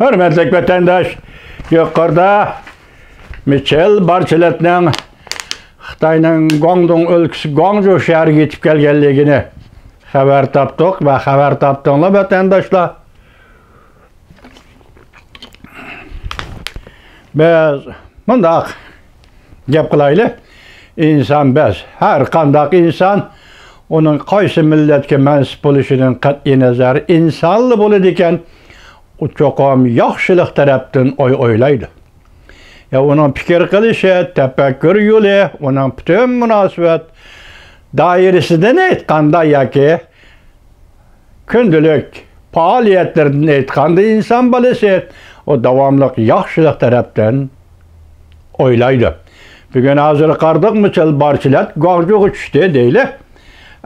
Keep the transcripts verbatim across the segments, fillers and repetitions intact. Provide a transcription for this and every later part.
ھۆرمەتلىك ۋەتەنداش، يۇقىرىدا مىچېل بارچېلەتنىڭ خىتاينىڭ گۇاڭدۇڭ ئۆلكىسى گۇاڭجۇ شەھىرىگە يېتىپ كەلگەنلىكىنى خەۋەر تاپتۇق ۋە خەۋەر تاپتىڭلار ۋەتەنداشلار. بىز مۇنداق گەپ قىلايلى. ئىنسان بىز، ھەر قانداق ئىنسان، ئۇنىڭ قايسى مىللەتكە مەنسۇپ بولۇشىدىن قەتئىينەزەر، ئىنسانلا بولىدىكەن، ئۇ چوقۇم ياخشىلىق تەرەپتىن ئوي ئويلايدۇ. يا ئۇنىڭ پىكىر قىلىشى، تەپەككۇر يولى، ئۇنىڭ پۈتۈن مۇناسىۋەت دائىرىسىدىن ئېيتقاندا ياكى كۈندىلىك پائالىيەتلىرىدىن ئېيتقاندا، ئىنسان بالىسى ئۇ داۋاملىق ياخشىلىق تەرەپتىن ئويلايدۇ. بۈگۈن ھازىر قارىدۇق، مىچېل بارچېلەت گۇاڭجۇغا چۈشتى دەيلى.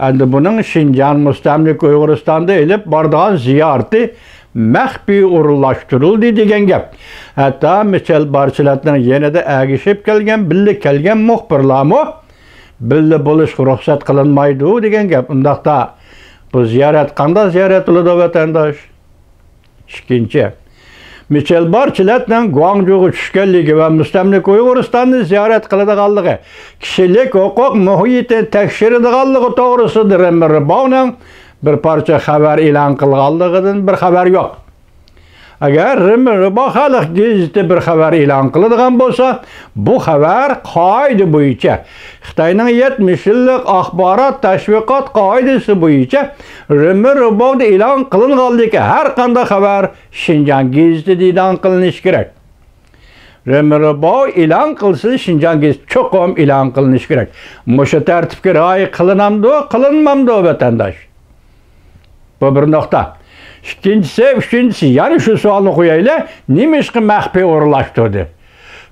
ئەمدى بۇنىڭ شىنجاڭ مۇستەملىكە ئۇيغۇرىستاندا ئېلىپ بارىدىغان زىيارىتى مەخپىي ئورۇنلاشتۇرۇلدى دېگەن گەپ. ھەتتا مىچېل بارچېلەتنىڭ يېنىدا ئەگىشىپ كەلگەن، بىللە كەلگەن مۇخبىرلارمۇ بىللە بولۇشقا رۇخسەت قىلىنمايدۇ دېگەن گەپ. ئۇنداقتا بۇ زىيارەت قانداق زىيارەت بولىدۇ، ۋەتەنداش؟ ئىككىنچى، مىچېل بارچېلەتنىڭ گۇاڭجۇغا چۈشكەنلىكى ۋە مۇستەملىكە ئۇيغۇرىستاننى زىيارەت قىلىدىغانلىقى، كىشىلىك ھوقۇق مۇھىتىنى تەكشۈرىدىغانلىقى توغرىسىدا رېمېر بوۋنىڭ بىر پارچە خەۋەر ئېلان قىلغانلىقىدىن بىر خەۋەر يوق. ئەگەر رېمېر بوۋ خەلق گېزىتى بىر خەۋەر ئېلان قىلىدىغان بولسا، بۇ خەۋەر قائىدە بويىچە، خىتاينىڭ يەتمىش يىللىق ئاخبارات تەشۋىقات قائىدىسى بويىچە رېمېر بوۋدا ئېلان قىلىنغانلىكى ھەر قانداق خەۋەر شىنجاڭ گېزىتىدە ئېلان قىلىنىشى كېرەك. رېمېر بوۋ ئېلان قىلسا، شىنجاڭ گېزىتى چوقۇم ئېلان قىلىنىشى كېرەك. مۇشۇ تەرتىپكە رىئايە قىلىنامدۇ، قىلىنمامدۇ، ۋەتەنداش؟ بۇ بىر نۇقتا. ئىككىنچىسى، ئۈچىنچىسى، يەنە شۇ سوئالنى قويايلى، نېمىشقا مەخپىي ئورۇنلاشتۇردى؟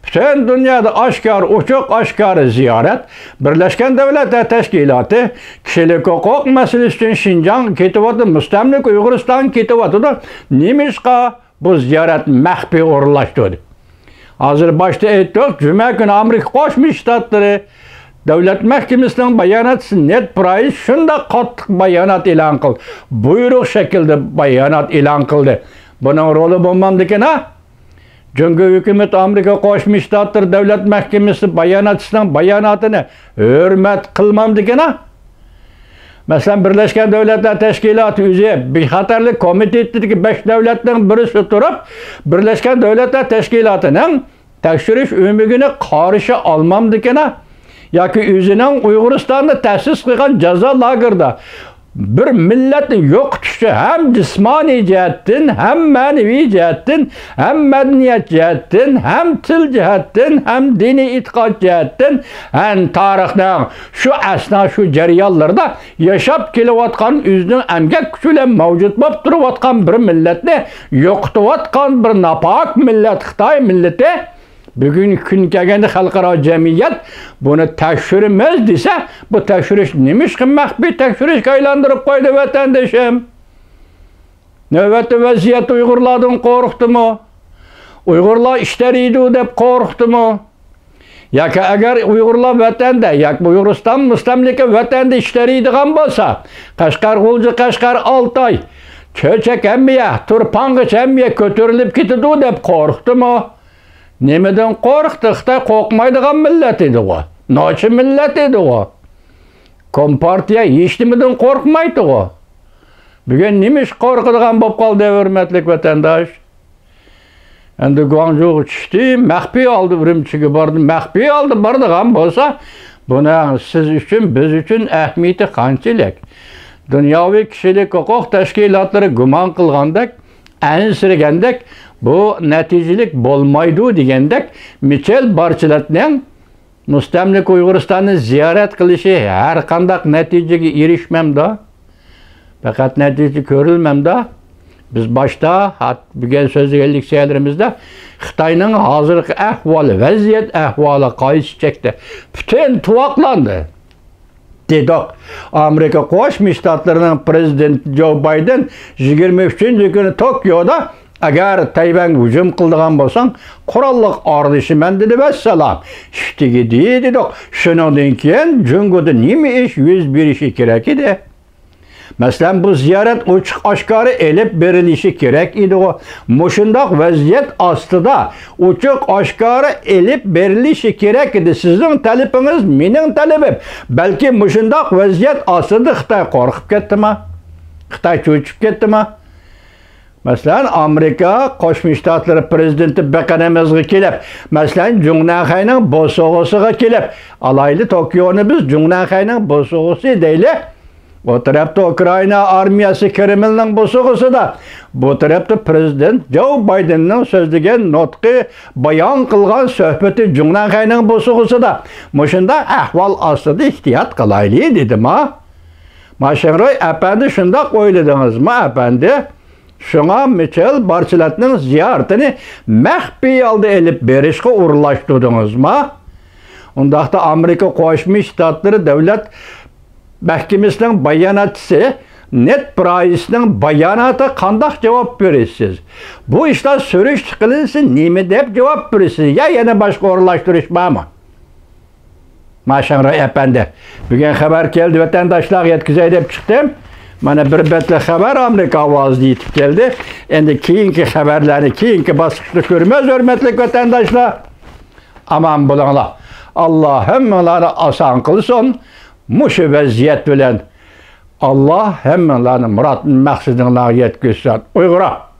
پۈتۈن دۇنيادا ئاشكارا، ئوچۇق ئاشكارا زىيارەت، بىرلەشكەن دۆلەتلەر تەشكىلاتى كىشىلىك ھوقۇق مەسىلىسى ئۈچۈن شىنجاڭ كېتىۋاتىدۇ، مۇستەملىكە ئۇيغۇرىستان كېتىۋاتىدۇ. نېمىشقا بۇ زىيارەت مەخپىي ئورۇنلاشتۇردى؟ ھازىر باشتا ئېيتتۇق، جۈمە كۈنى ئامېرىكا قوشما شتاتلىرى دۆلەت مەھكىمىسىنىڭ باياناتچىسى نېد پرايس شۇنداق قاتتىق بايانات ئېلان قىلدى، بۇيرۇق شەكلىدە بايانات ئېلان قىلدى. بۇنىڭ رولى بولمامدىكىنا؟ جۇڭگو ھۆكۈمىتى ئامېرىكا قوشما شتاتلىرى دۆلەت مەھكىمىسى باياناتچىسىنىڭ باياناتىنى ھۆرمەت قىلمامدىكىنا؟ مەسىلەن، بىرلەشكەن دۆلەتلەر تەشكىلاتى ئۆزى بىخەتەرلىك كومىتېتىدىكى بەش دۆلەتنىڭ بىرسى تۇرۇپ، بىرلەشكەن دۆلەتلەر تەشكىلاتىنىڭ تەكشۈرۈش ئۆمىكىنى قارشى ئالمامدىكىنا؟ ياكى ئۆزىنىڭ ئۇيغۇرىستاندا تەسىس قىلغان جازا لاگېرىدا بىر مىللەتنى يوقىتىشى ھەم جىسمانىي جەھەتتىن، ھەم مەنىۋى جەھەتتىن، ھەم مەدەنىيەت جەھەتتىن، ھەم تىل جەھەتتىن، ھەم دىنىي ئېتىقاد جەھەتتىن، ھەم تارىخنىڭ شۇ ئەسنا، شۇ جەريانلىرىدا ياشاپ كېلىۋاتقان، ئۆزىنىڭ ئەمگەك كۈچى بىلەن مەۋجۇت بولۇپ تۇرۇۋاتقان بىر مىللەتنى يوقىتىۋاتقان بىر ناپاك مىللەت، خىتاي مىللىتى، بۈگۈنكى كۈنگە كەلگەندە خەلقئارا جەمئىيەت بۇنى تەكشۈرىمىز دېسە، بۇ تەكشۈرۈش نېمىشقا مەخپىي تەكشۈرۈشكە ئايلاندۇرۇپ قويدى، ۋەتەندىشىم؟ نۆۋەتتە ۋەزىيەت ئۇيغۇرلاردىن قورقتىمۇ؟ ئۇيغۇرلار ئىش تېرىيدۇ دەپ قورقتىمۇ؟ ياكى ئەگەر ئۇيغۇرلار ۋەتەندە، ياكى ئۇيغۇرىستان مۇستەملىكە ۋەتەندە ئىش تېرىيدىغان بولسا، قەشقەر، غۇلجا، قەشقەر، ئالتاي، چۆچەك ھەممە يەر، تۇرپانغىچە ھەممە يەر كۆتۈرۈلۈپ كېتىدۇ دەپ قورقتىمۇ؟ نېمىدىن قورقتى؟ خىتاي قورقمايدىغان مىللەت ئىدىغۇ. نوچى مىللەت ئىدىغۇ. كومپارتىيە ھېچنېمىدىن قورقمايتتىغۇ. بۈگۈن نېمە ئىش قورقىدىغان بولۇپ قالدى، ھۆرمەتلىك ۋەتەنداش؟ ئەمدى گۇاڭجۇغا چۈشتى، مەخپىي ھالدا ئۈرۈمچىگە باردى. مەخپىي ھالدا بارىدىغان بولسا، بۇنىڭ سىز ئۈچۈن، بىز ئۈچۈن ئەھمىيىتى قانچىلىك؟ دۇنياۋى كىشىلىك ھوقۇق تەشكىلاتلىرى گۇمان قىلغاندەك، ئەنسىرىگەندەك، بۇ نەتىجىلىك بولمايدۇ دېگەندەك، مىچېل بارچېلەتنىڭ مۇستەملىكە ئۇيغۇرىستاننى زىيارەت قىلىشى ھەر قانداق نەتىجىگە ئېرىشمەمدۇ؟ پەقەت نەتىجە كۆرۈلمەمدۇ؟ بىز باشتا ھات-، بۈگۈن سۆزلىگەن لېكسىيەلىرىمىزدە خىتاينىڭ ھازىرقى ئەھۋالى، ۋەزىيەت ئەھۋالى قايسى چەكتە؟ پۈتۈن تۇۋاقلاندى. دېدۇق. ئامېرىكا قوشما شتاتلىرىنىڭ پرېزىدېنتى جو بايدېن يىگىرمە ئۈچىنچى كۈنى توكيودا، ئەگەر تەيۋەنگە ھۇجۇم قىلىدىغان بولساڭ، قوراللىق ئارىلىشىمەن دېدى، ۋەسسالام. ئىش تۈگىدى دېدۇق. شۇنىڭدىن كېيىن جۇڭگودا نېمە ئىش يۈز بېرىشى كېرەك ئىدى؟ مەسىلەن، بۇ زىيارەت ئوچۇق ئاشكارا ئېلىپ بېرىلىشى كېرەك ئىدىغۇ. مۇشۇنداق ۋەزىيەت ئاستىدا ئوچۇق ئاشكارا ئېلىپ بېرىلىشى كېرەك ئىدى. سىزنىڭ تەلىپىڭىز، مېنىڭ تەلىپىم. بەلكى مۇشۇنداق ۋەزىيەت ئاستىدا خىتاي قورقۇپ كەتتىما؟ خىتاي چۆچۈپ كەتتىما؟ مەسىلەن، ئامېرىكا قوشما شتاتلىرى پرېزىدېنتى بېقىنىمىزغا كېلىپ، مەسىلەن، جۇڭنەنخەينىڭ بوسۇغىسىغا كېلىپ، ئالايلى توكيونى بىز جۇڭنەنخەينىڭ بوسۇغىسى دەيلى. ئۇ تەرەپتە ئۇكرائىنا ئارمىيەسى كرېملنىڭ بوسۇغىسىدا، بۇ تەرەپتە پرېزىدېنت جو بايدېننىڭ سۆزلىگەن نۇتقى، بايان قىلغان سۆھبىتى جۇڭنەنخەينىڭ بوسۇغىسىدا. مۇشۇنداق ئەھۋال ئاستىدا ئېھتىيات قىلايلى، دېدىما؟ ما شېڭرۇي ئەپەندى، شۇنداق ئويلىدىڭىزمۇ، ئەپەندى؟ شۇڭا مىچېل بارچېلېتنىڭ زىيارىتىنى مەخپىي ھالدا ئېلىپ بېرىشقا ئورۇنلاشتۇردىڭىزما؟ ئۇنداقتا ئامېرىكا قوشما شتاتلىرى دۆلەت مەھكىمىسىنىڭ باياناتچىسى نېد پرايسنىڭ باياناتىغا قانداق جاۋاب بېرىسىز؟ بۇ ئىشلار سۈرۈشتە قىلىنسا نېمە دەپ جاۋاب بېرىسىز؟ يا يەنە باشقا ئورۇنلاشتۇرۇش بارمۇ؟ ما شېڭرۇي ئەپەندى، بۈگۈن خەۋەر كەلدى، ۋەتەنداشلارغا يەتكۈزەي دەپ چىقتىم. مانا بىر بەتلىك خەۋەر ئامېرىكا ئاۋازىدا يېتىپ كەلدى. ئەمدى كېيىنكى خەۋەرلەرنى كېيىنكى باسقۇچتا كۆرىمىز، ھۆرمەتلىك ۋەتەنداشلار. ئامان بولۇڭلار. ئاللا ھەممىڭلارنى ئاسان قىلسۇن. مۇشۇ ۋەزىيەت بىلەن ئاللا ھەممىڭلارنى مۇراد مەقسىتىڭلارغا يەتكۈزسۇن. ئۇيغۇر!